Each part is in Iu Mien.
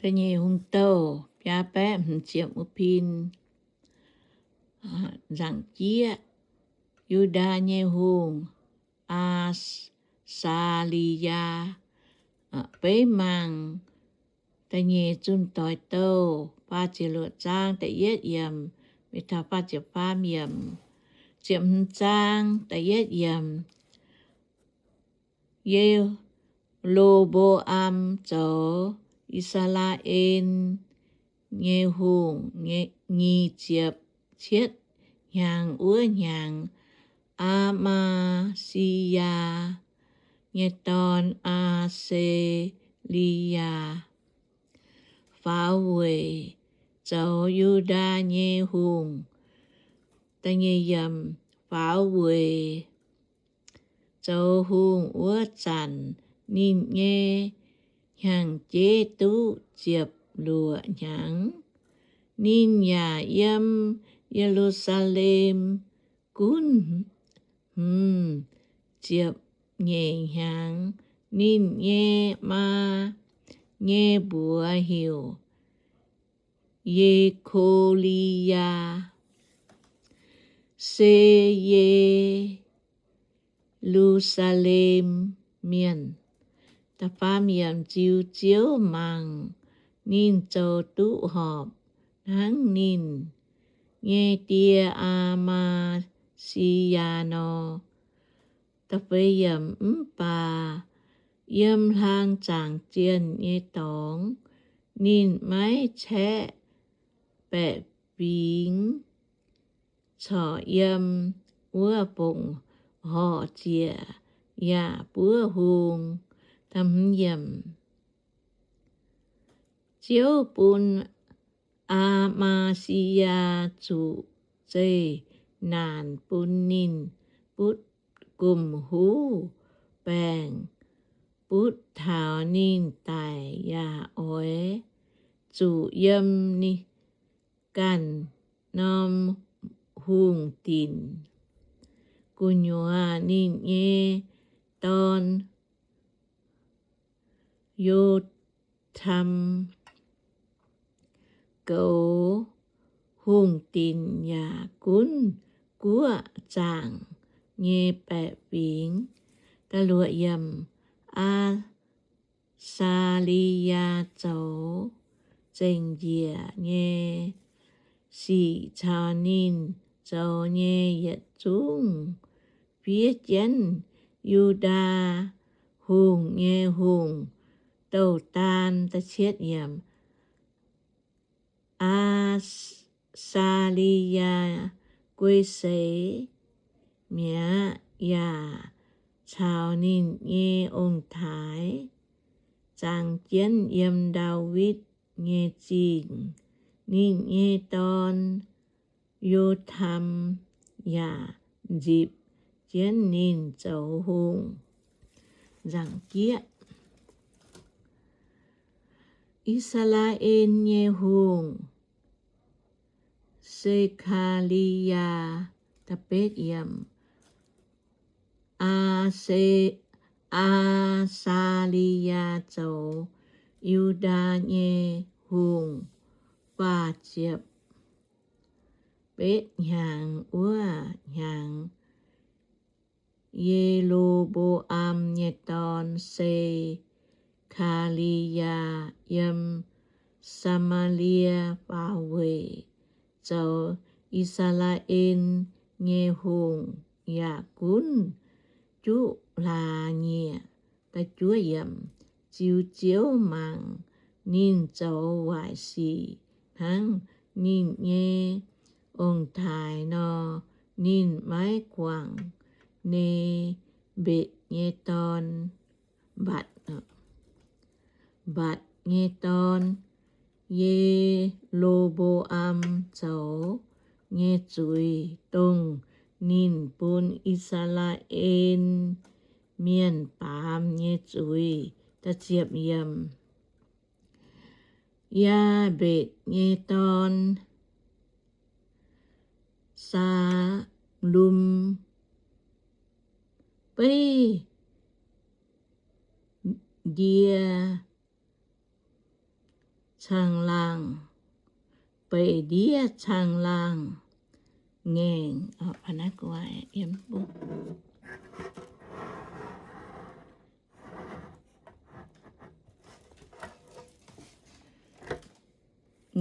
Da'nyeic Hungh Douh biaa baeqv hmz ziepc wuov pin. Nzaangc jieqv, Yu^ndaa nyei hungh, Aa^saa^li^yaa, beiv mangc da'nyeic Zunh Doic Douh faah ziepc luoqc zaang da'yietv yiemc mingh taux faah ziepc faam yiemc. Ziepc hmz zaang da'yietv yiemc. Ye^lo^mbo^am zoux I^saa^laa^en nyei hungh nyic ziepc cietv hnyangx wuov hnyangx, Aa^maa^si^yaa nyei dorn, Aa^se^li^yaa, faaux weic zoux Yu^ndaa nyei hungh. Faaux weic zoux hungh wuov zanc, ninh nyei hnyangx-jeiv duqv ziepc luoqc hnyangx. Ninh yaac yiem Ye^lu^saa^lem gunv hmz ziepc nyeic hnyangx. Ninh nyei maa nyei mbuox heuc Ye^ko^li^yaa, se Ye^lu^saa^lem Mienh. Da'faam yiemc, ziux Ziouv mangc ninh zoux duqv horpc hnangv ninh nyei die, Aa^maa^si^yaa, nor. Da'feix yiemc, mv baac yiem hlang zaangc zienh nyei dorngx ninh maiv caeqv baeqc fingx corc yiem wuov fongc horc ziec yaac buov hung. Ziouv bun Aa^maa^si^yaa zuqc zeqc naanc, bun ninh butv gomh huv baengc, butv taux ninh daic, yaac oix zuqc yiem ganh norm hungh dinc gu'nyuoz. Ninh nyei dorn, Yo^tam, goux hungh dinc yaac gunv guoqv zaangc nyei baeqc fingx. Aa^saa^li^yaa zoux zengc njiec nyei sic caux ninh zoux nyei yietc zungv fiev jienv Yu^ndaa Hungh nyei hungh douh daan. Aa^saa^li^yaa guei seix mi'aqv, yaac caux ninh nyei ong-taaix zangx jienv yiem Ndaawitv nyei Zingh. Ninh nyei dorn, Yo^tam, yaac nzipc jienv ninh zoux hungh. I^saa^laa^en nyei hungh, Se^kaa^li^yaa, Aa^saa^li^yaa zoux Yu^ndaa nyei hungh faah ziepc betv hnyangx. Wuov hnyangx Ye^lo^mbo^am nyei dorn, Se^kaa^li^yaa, yiem Saa^maa^lie faaux weic zoux I^saa^laa^en nyei hungh, yaac gunv juqv hlaax nyieqc. Ziux Ziouv mangc ninh zoux waaic sic hnangv ninh nyei ong-taaix nor. Ninh maiv guangc Nebatc nyei dorn, Mbatc, Mbatc nyei dorn, Ye^lo^mbo^am zoux nyei zuiz, dongh ninh bun I^saa^laa^en Mienh baamz nyei zuiz. Yaabetc nyei dorn, Saalum, beiv ndie caangh laangh, beic ndiev caangh laangh ngaengc,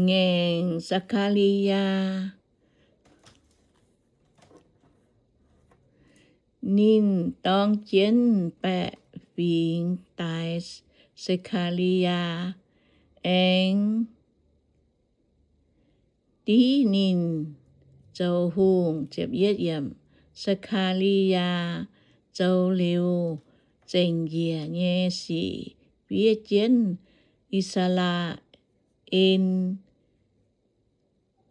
ngaengc Saa^kaa^li^yaa. Ninh dorng jienv baeqc fingx daix Saa^kaa^li^yaa, aengx div ninh zoux hungh. Saa^kaa^li^yaa zoux liuz zengc njiec nyei sic fiev jienv I^saa^laa^en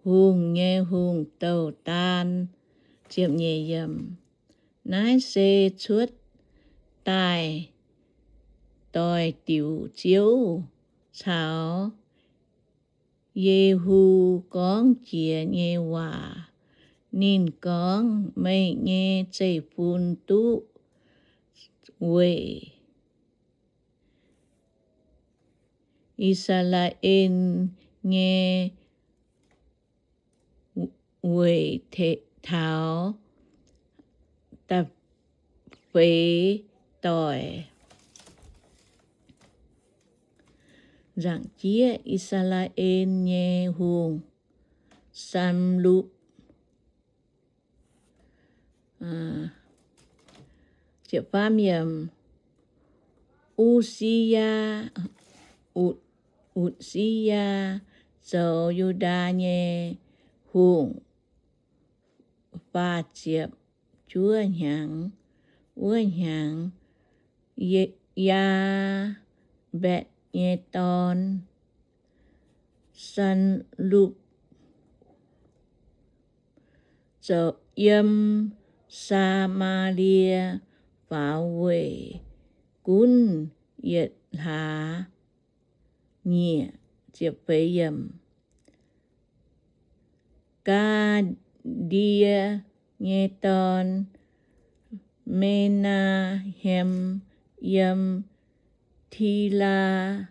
Hungh nyei hungh douc daan. Naaiv se cuotv daaih doix-diuc Ziouv caux Yehu gorngv jiex nyei waac. Ninh gorngv, Meih nyei zeiv-fun duqv weic I^saa^laa^en nyei weic taux da'feix doic. Nzaangc jieqv, I^saa^laa^en nyei hungh, Sanlu U^si^yaa, U^si^yaa zoux Yu^ndaa nyei hungh faah ziepc juov hnyangx. Wuov hnyangx, Yaambatc nyei dorn, Sanlu, zoux yiem Saa^maa^lie faaux weic gunv yietc hlaax nyiec. Gaa^ndie nyei dorn, Me^naa^hem, yiem Ti^laa^saa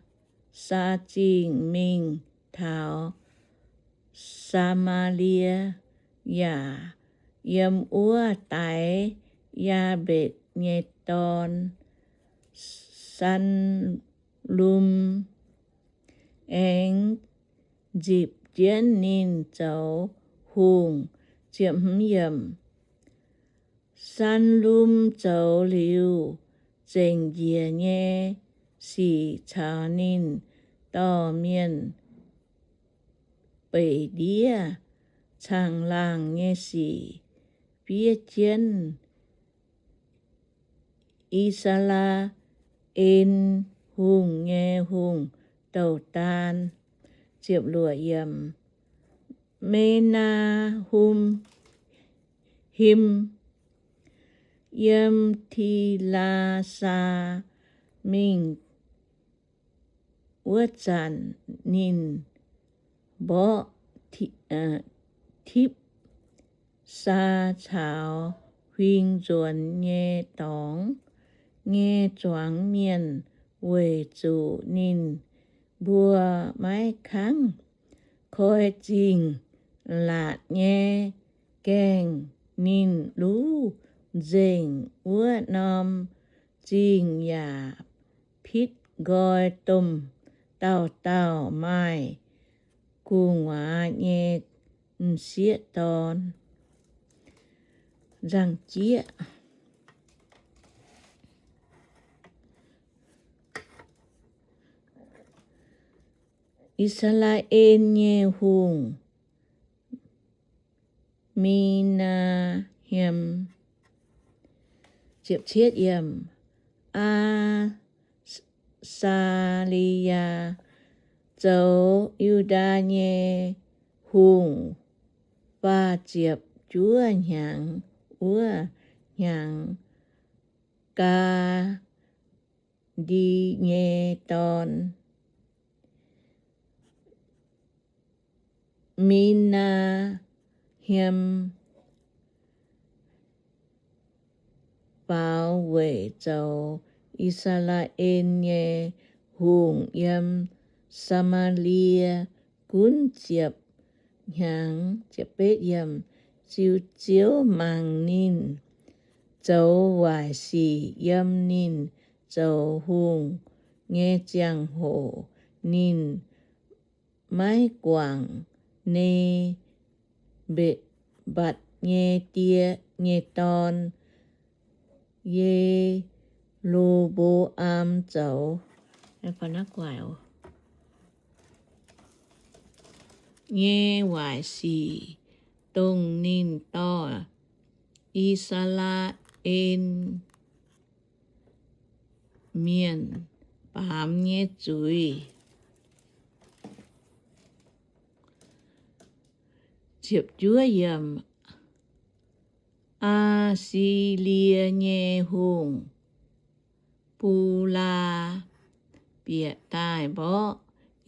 Zingh mingh taux Saa^maa^lie, yaac yiem wuov daix Yaambetc nyei dorn, Sanlum, aengx nzipc jienv ninh zoux hungh. Sanlum zoux liuz zengc njiec nyei sic caux ninh dorh mienh beic ndiev caangh laangh nyei sic fiev jienv I^saa^laa^en Hungh nyei hungh douc daan. Me^naa^him, yiem Ti^laa^saa mingh wuov zanc, ninh mborqv Tipv^saa caux huing nzuonx nyei dorngx nyei zuangx mienh, weic zuqc ninh mbuo maiv kangv koi zingh laatc nyei gaengh. Ninh luv nzengc wuov norm zingh yaac pitv nqoi domh dauh dauh maaih gu'nguaaz nyei m'sieqv dorn. Nzangc jieqv. I^saa^laa^en nyei hungh, Mi^naa^hem. Aa Aa^saa^li^yaa zoux Yu^ndaa nyei hungh faah ziepc juov hnyangx. Wuov hnyangx, Gaa^ndi nyei dorn, Mi^naa^hem, faaux weic zoux I^saa^laa^en nyei hungh yiem Saa^maa^lie Gunv ziepc hnyangx. Ziux Ziouv mangc ninh zoux waaic sic yiem ninh zoux hungh nyei ziangh hoc. Ninh maiv guangc Ne^mbatc nyei die nyei dorn, Ye^lo^mbo^am, zoux nyei waaic sic, dongh ninh dorh I^saa^laa^en Mienh baamz nyei zuiz. Aa^si^lie nyei hungh, Bulaa, bieqc daaih mborqv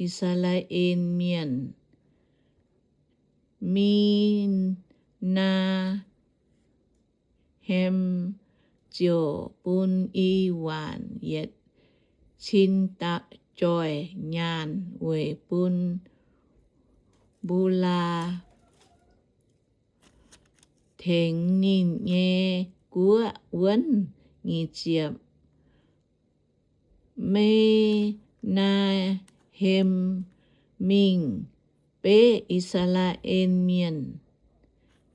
I^saa^laa^en Mienh. Me^naa^hem ziouc bun i waanc yietc cin joih nyaanh weic bun Bulaa tengx ninh nyei guoqv wuonv. Me^naa^hem mingh beqv I^saa^laa^en Mienh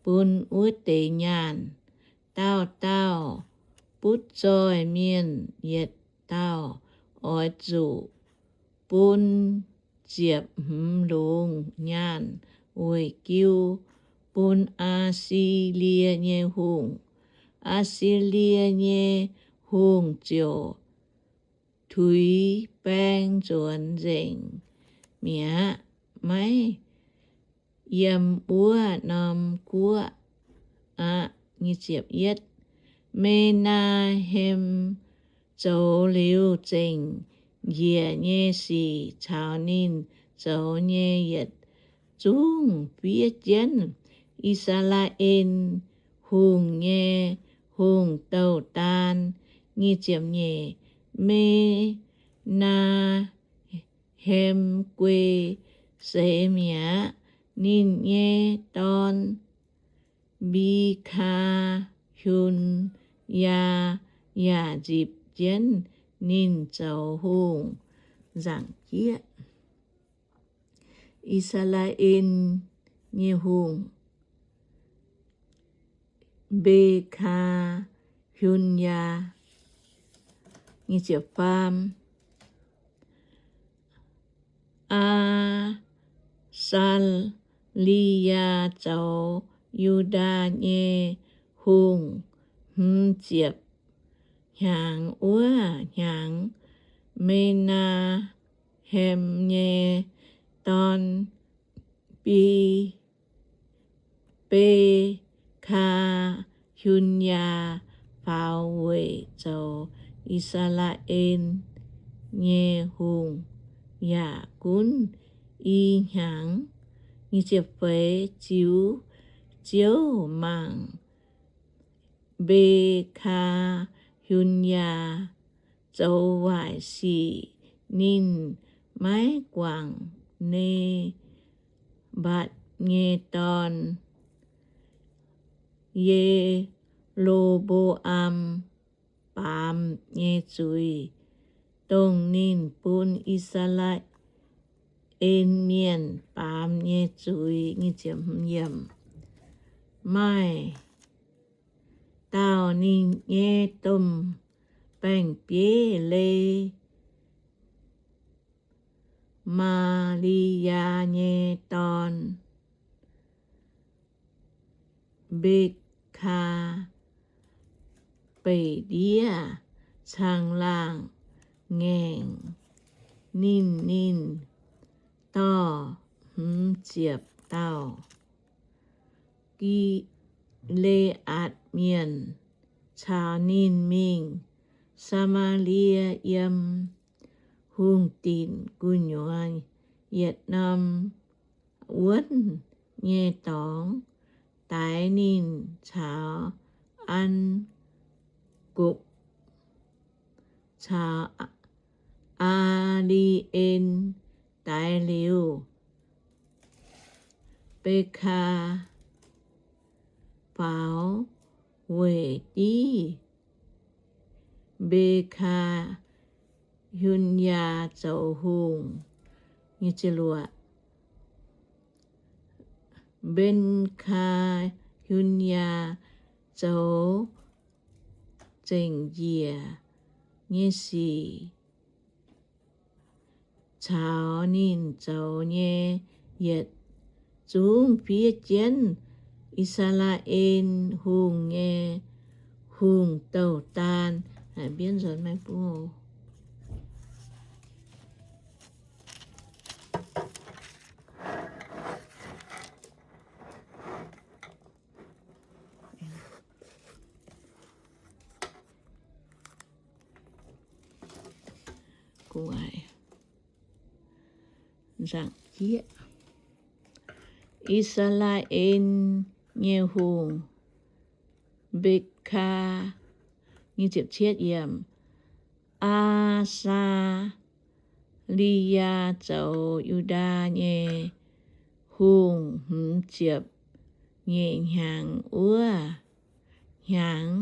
bun wuov deix nyaanh. Dauh dauh butv-zoih mienh yietc dauh oix zuqc bun ziepc hmz longx nyaanh weic jiu bun Aa^si^lie nyei hungh. Aa^si^lie nyei hungh ziouc tuix baeng nzuonx nzengc mi'aqv, maiv yiem wuov norm guoqv aqv. Me^naa^hem zoux liuz zengc njiec nyei sic caux ninh zoux nyei yietc zungv fiev jienv I^saa^laa^en Hungh nyei hungh douh daan. Me^naa^hem guei seix mi'aqv. Ninh nyei dorn, Mbi^kaa^hun^yaa, yaac nzipc jienv ninh zoux hungh nzaangc jieqv. I^saa^laa^en nyei hungh, Mbe^kaa^hun^yaa. Aa^saa^li^yaa zoux Yu^ndaa nyei hungh hmz ziepc hnyangx. Wuov hnyangx, Me^naa^hem nyei dorn, Bi Mbe^kaa^hun^yaa faaux weic zoux I^saa^laa^en nyei hungh, yaac gunv i hnyangx. Ziux Ziouv mangc Mbe^kaa^hun^yaa zoux waaic sic. Ninh maiv guangc Ne^mbatc nyei dorn, Ye^lo^mbo^am, baamz nyei zuiz, dongh ninh bun I^saa^laa^en Mienh baamz nyei zuiz. Maaih dauh ninh nyei domh baeng-bieiv, Le^maa^li^yaa nyei dorn, Mbe^kaa, beic ndiev caangh laangh ngaengc ninh. Ninh dorh hmz ziepc dauh Gi^le^aatc Mienh caux ninh mingh Saa^maa^lie, yiem hungh dinc gu'nyuoz yietc norm wuonv nyei dorngx, daix ninh caux An^gopv caux Aa^li^en daix liuz, Bekaa faaux weic div Mbe^kaa^hun^yaa zoux hungh. Mbe^kaa^hun^yaa zoux zengc njiec nyei sic, caux ninh zoux nyei yietc zungv fiev jienv I^saa^laa^en Hungh nyei hungh douh^daan. I^saa^laa^en nyei hungh, Mbekaa. Aa^saa^li^yaa zoux Yu^ndaa nyei hungh hmz ziepc nyeic hnyangx wuov hnyangx,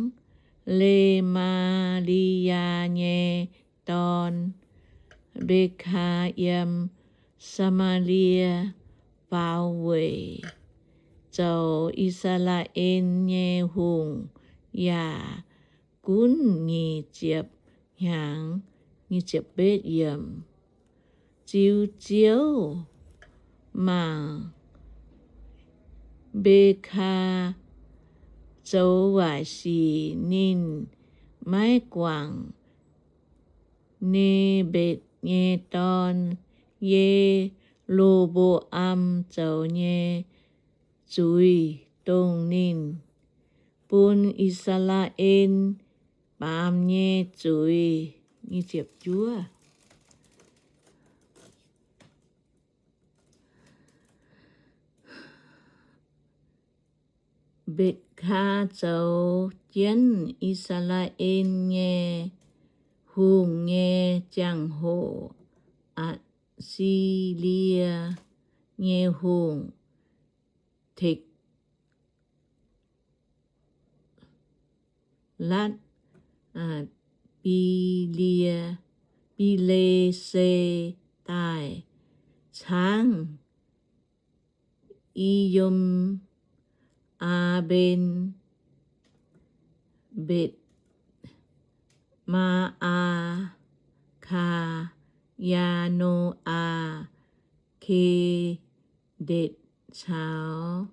Le^maa^li^yaa nyei dorn, Mbekaa, yiem Saa^maa^lie faaux weic zoux I^saa^laa^en nyei hungh yaac gunv nyic ziepc hnyangx. Ziux Ziouv mangc Mbekaa zoux waaic sic, ninh maiv guangc Nebetc nyei dorn, Ye^lo^mbo^am, zoux nyei zuiz, dongh ninh bun I^saa^laa^en baamz nyei zuiz. Mbekaa zoux jienv I^saa^laa^en nyei hungh nyei ziangh hoc, Atc^si^lie nyei hungh, Tek latv Bi^le, Bi^le^se daaih caangv I^yom, Aa^mben, Mbetc, Maa^aa, Kaa, Yaa^no^aa, Ke^ndetc caux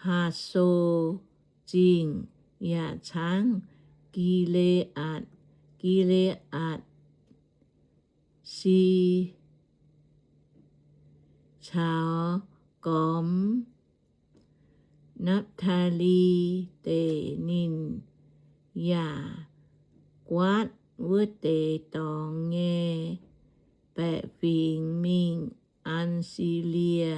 Haazo Zingh, yaac caangv Gi^le^aatc, Gi^le^aatc, Si caux gormx Napv^taa^li Deic. Ninh yaac guaatv wuov deix dorngx nyei baeqc fingx mingh An^si^lie.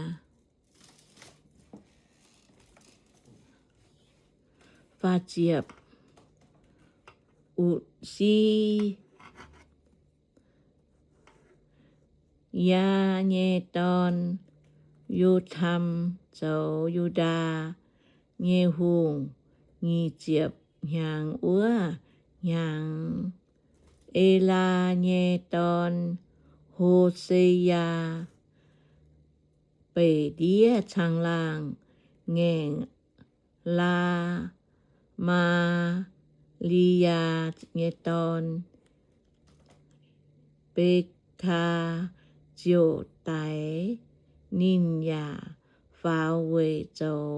Utc^si^yaa nyei dorn, Yo^tam, zoux Yu^ndaa nyei hungh. Nyic ziepc hnyangx wuov hnyangx, Elaa nyei dorn, Ho^se^yaa, beic ndiev caangh laangh ngaengc, Laa^maa^li^yaa nyei dorn, Bekaa, ziouc daix. Ninh yaac faaux weic zoux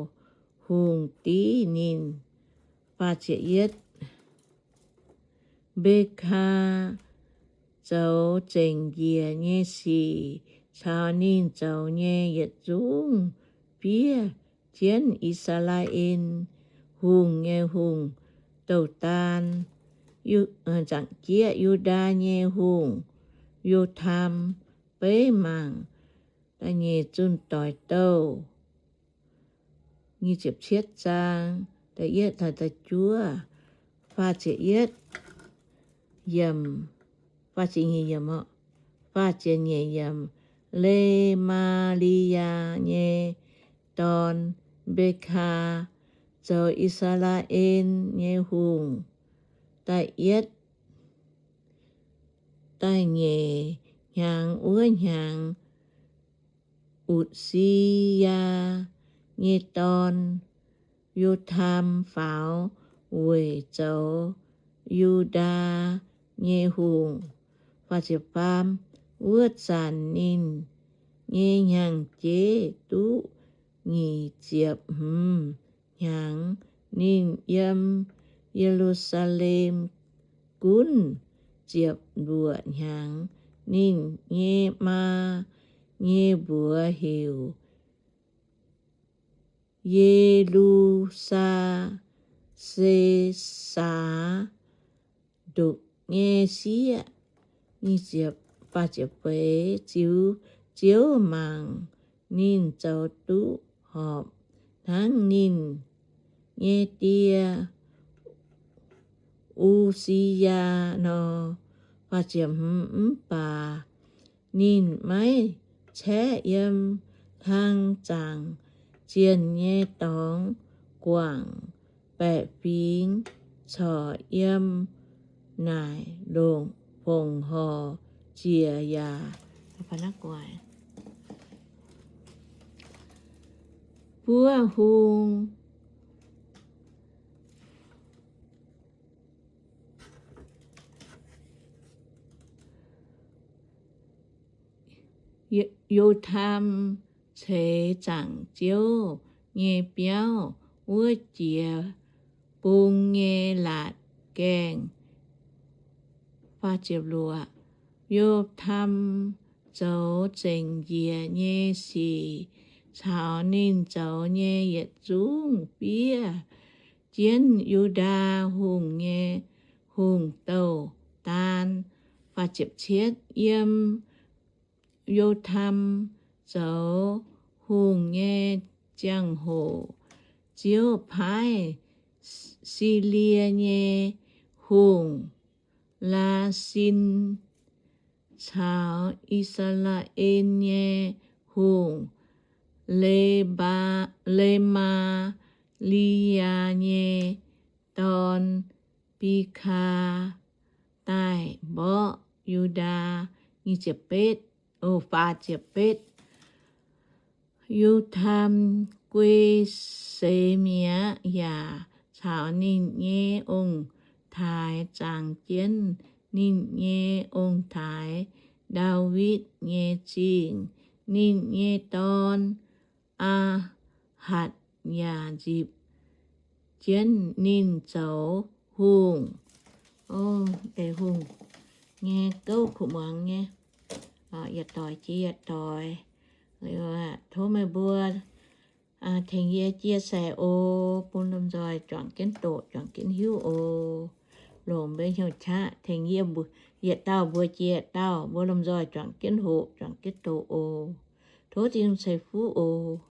hungh div ninh. Bekaa zoux zengc njiec nyei sic caux ninh zoux nyei yietc zungv fiev jienv I^saa^laa^en Hungh nyei hungh douh daan. Zaangc jieqv, Yu^ndaa nyei hungh, Yo^tam, beiv mangc da'nyeic zunh doic douh. Cietv zaang, da'yietv taux da'juov, faah ziepc yietv yiemc, faah ziepc nyeic yiemc, faah ziepc nyeic yiemc. Le^maa^li^yaa nyei dorn, Mbe^kaa, zoux I^saa^laa^en nyei hungh. Da'yietv, da'nyeic hnyangx wuov hnyangx, Utc^si^yaa nyei dorn, Yo^tam, faaux weic zoux Yu^ndaa nyei hungh. Wuov zanc ninh nyei hnyangx-jeiv duqv nyic ziepc hmz hnyangx. Ninh yiem Ye^lu^saa^lem gunv ziepc luoqc hnyangx. Ninh nyei maa nyei mbuox heuc Ye^lu^saa^se^saa, ndopv nyei sieqv. Ziux Ziouv mangc ninh zoux duqv horpc hnangv ninh nyei die, U^si^yaa, nor. Mv baac ninh maiv caeqv yiem hlang zaangc zienh nyei dorngx guangc baeqc fingx, corc yiem naaic longc fongc horc ziec yaac buov hung. Yo^tam ceix zaangc Ziouv nyei biauv wuov jiex bung nyei laatc gaengh. Yo^tam zoux zengc njiec nyei sic caux ninh zoux nyei yietc zungv fiev jienv Yu^ndaa Hungh nyei hungh douh daan. Yiem Yo^tam zoux hungh nyei ziangh hoc, Ziouv paaiv Silie nyei hungh, Laasin, caux I^saa^laa^en nyei hungh, Le^maa^li^yaa nyei dorn, Bikaa, daaih mborqv Yu^ndaa. Yo^tam guei seix mi'aqv yaac caux ninh nyei ong-taaix zaangc jienv ninh nyei ong-taaix, Ndaawitv, nyei zingh. Ninh nyei dorn, Aa^hatc, yaac nzipc jienv ninh zoux hungh. Deix hungh nyei gouv kuv muangx nyei, yietc doic jiex yietc doic. Tov meih mbuo tengx yie chia sẻ oc, bun lomh nzoih juangc jienv doqc, juangc jienv hiuv oc. Longc mbuo hnyouv qaqv tengx yie, yietc dauh mbuo jiex yietc dauh, mbuo lomh nzoih juangc jienv hoqc, juangc jienv doqc oc. Tov Tin-Hungh ceix fuqv oc.